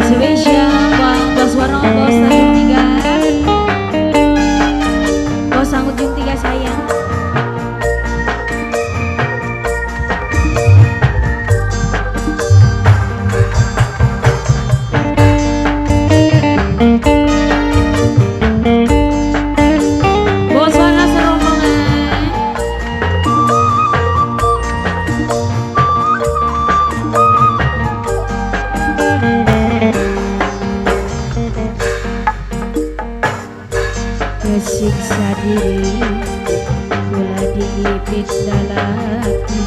Spesial Bos Warno, Bos Tanjung Tiga, Bos Tanjung Tiga sayang. Bos Warno serombongan. Kesiksa diri kula dipitnah lagi,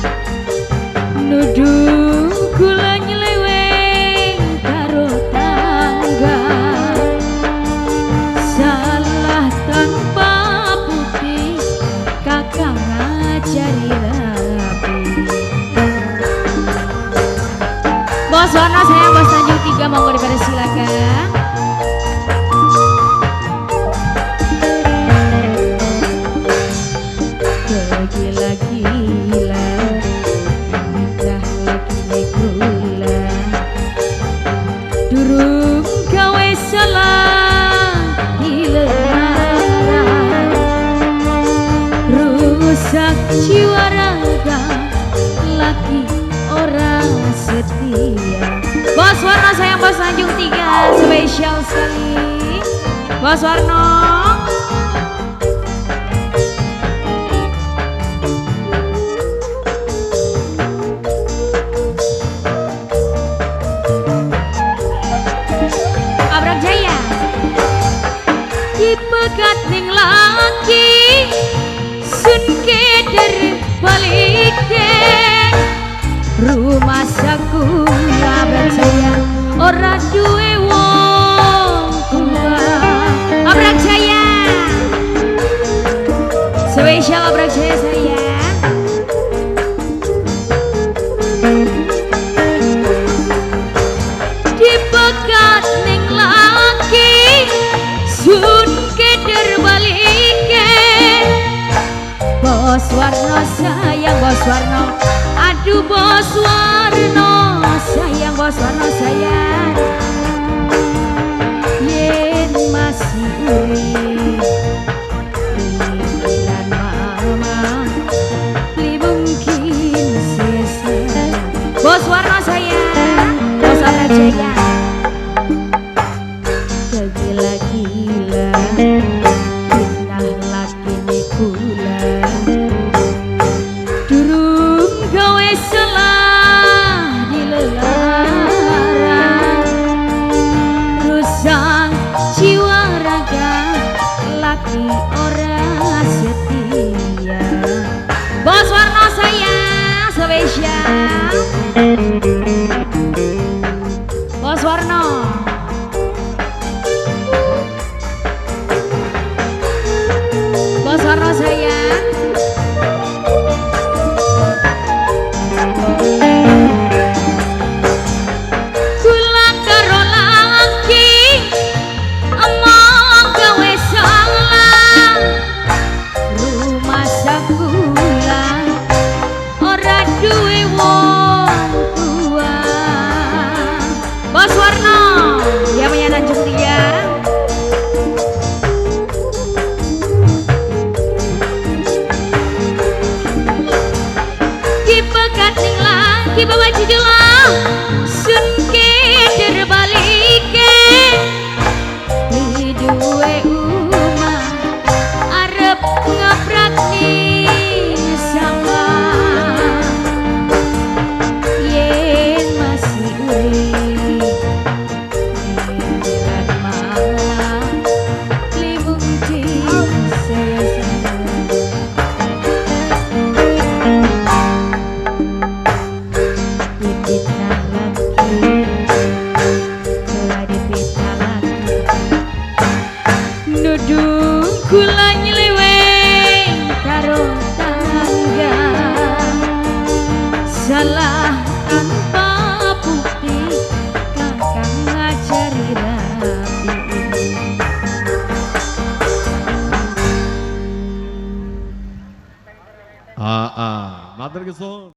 nuduh kula nyeleweng karo tangga, salah tanpa bukti kakang ngajari rapi. Bos Warno sayang, Bos Tanjung Tiga monggo dipersilakan. Gila-gila fitnah lagi kula, durung gawe salah dilarang, rusak jiwa raga laki orang setia. Bos Warno sayang, Bos Tanjung Tiga spesial sekali. Bos Warno. Abrak Jaya dipegat ning laki sun keder balike rumah saku. Abrak Jaya ora duwe wong tua. Abrak Jaya spesial, Abrak Jaya sayang. Dipegat ning laki sun keder balike. Bos Warno sayang, Bos Warno, aduh Bos Warno sayang, Bos Warno sayang. Yen masih urip pinggiran mama li mungkin sesat. Bos Warno sayang, Bos Abrak Jaya. Gila-gila fitnah laki kula, durung gawe salah dilelarang, rusak jiwa raga laki ora setia. Bos Warno sayang spesial. Bos Warno. Bos Warno sayang. Kula karo laki emong gawe salah, rumah sakula ora duwe wong tua. Bos Warno yang punya Tanjung Tiga. Dipegat ning laki bawa judul sun keder balike li duwe umah arep ngaprak ning sawah. Yen masih urip pinggiran malam li mungkin sesat. Dipitnah lagi, kula dipitnah lagi, nuduh kula nyeleweng karo tangga, salah tanpa bukti kakang ngajari rapi. Ah, ah, matur kesun.